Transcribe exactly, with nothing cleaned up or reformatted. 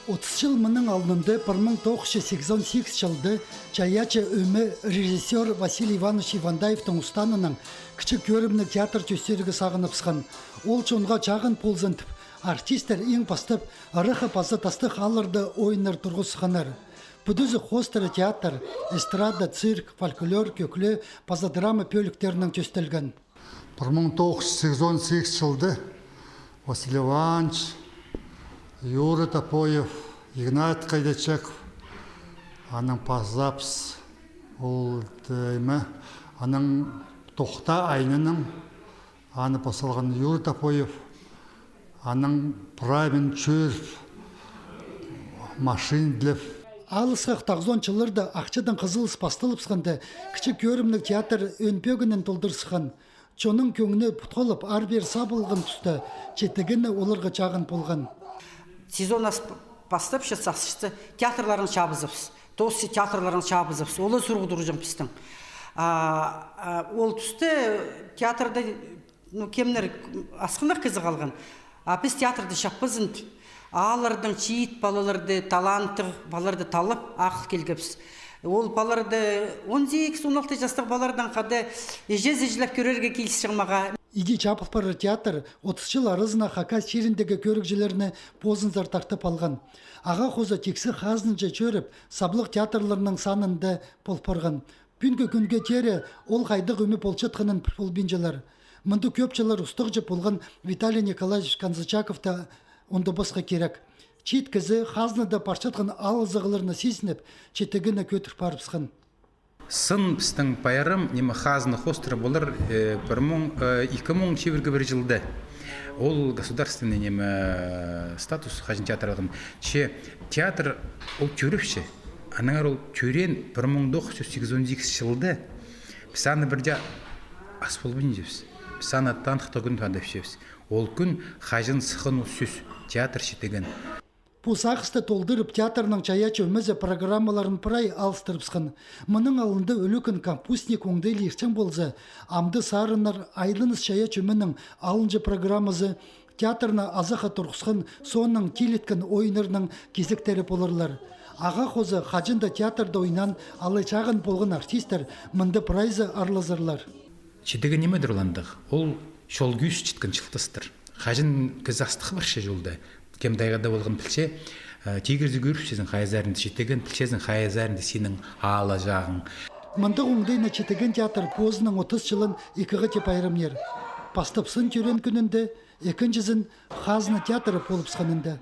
Отыс чыл мының алнында, пір муң тоғыс чӱс сигізон сигіс чылда, чайаачы ӧме режиссёр Василий Иванович Ивандаевтің устаанынаң Кічіг кӧрімніг театр тӧстирге сағыныбысхан. Ол чонға чағын ползын тіп, артисттер иң пастап ырахха паза тастых аалларда ойыннар турғызыбысханнар. Пӱдізі хоостыра театр, эстрада, цирк, фольклор, кӧкле паза драма пӧліктерінең тӧстелген. Пір муң тоғыс чӱс сигізон сигіс чылда Василий Иванович, Юра Топоев, Игнат Кайдачаков, анаң пазапс ол, ниме, анаң Тохта айнанаң, аны пас салған Юра Топоев, анаң прай мин чӧріп, машина тілеп. Алысхах тоғызон чылларда ахчадаң хызылыс пасталыбысханда, Кічіг кӧрімніг театр ӧӧн пӧгінін толдырыбысхан. Чонның кӧңні путхалып, аар-пеер сабылған туста Читігені оларға чағын полған. Сезон ас пастапча, сасча, театрларны чабызыбыс. Тоосча, театрларны чабызыбыс. Ол сурығ турҷаң пістің. А, а, ол туста театрда, ну, кемнер, асхынах кізі халған. А піс театрды чаппазын тіп, ааллардаң чиит палаларды, таланттығ палаларды таллап, ағыл килгебіс. Ол палаларды он сигіс, он алты частығ палалардаң хада іҷезі іҷелеп кӧрерге килісчең мағаа. Иди чабыл парар театр отыс чыл аразына Хакас чиріндегі кӧрігҷілерні позынзар тартып алған. Ағаа хоза тиксі хазынҷы чӧріп, саблығ театрларның санында пол парған. Пӱӱнгі кӱнге теере ол хайдағ ӧме полчатханын піл полбинчалар. Мында кӧп чыллар устағҷы полған Виталий Николаевич Канзычаков та ондабасха кирек. Чиит кізі хазнада парчатхан алызығларны сизініп, Читігені кӧдір парыбысхан. Сын пістің пайрам, ниме, хазна хоостыра полар, э, пір муң, э, ікі муң чибіргі пір чылда. Ол государственный, ниме, статус хаҷан театр алған. Че театр ол тӧріпче. Аннаңар ол тӧреен пір муң тоғыс чӱс сигізон сигізінҷі чылда. Піс аны пірдее ас полбинчабыс. Піс аны таныхтығ кӱн тадапчабыс. Ол кӱн хаҷан сыххан ол сӧс, театр Читіген. Пу сағысты толдырып, театрның чайаачы ӧмезі программаларын прай алыстырыбысхан. Мының алнында ӱлӱкӱн капустник оңдайлығ иртчең полза, амды сарыннар, айланыс чайаачы ӧменің алынҷа программазы, театрны азахха турғысхан, соонаң тилеткен ойыннарның кизектері поларлар. Ағаа хоза хаҷан даа театрда ойнаан, алай чағын полған артисттер мында прайзы аарлазарлар. Читіген нимедір ол андағ? Ол чол кӱс читкен чылтыстыр. Хаҷан кізі астығ парча чолда, кем тайғада полған пілче, э, тигірзі кӧріпчезің хайзарында Читіген, пілчезің хайзарында синің аалаҷағың. Мындағ оңдайны Читіген театр позының отыс чылын ікі хати пайрамнир. Пастап сын тӧреен кӱнінде, ікінҷізін хазна театры полыбысханында.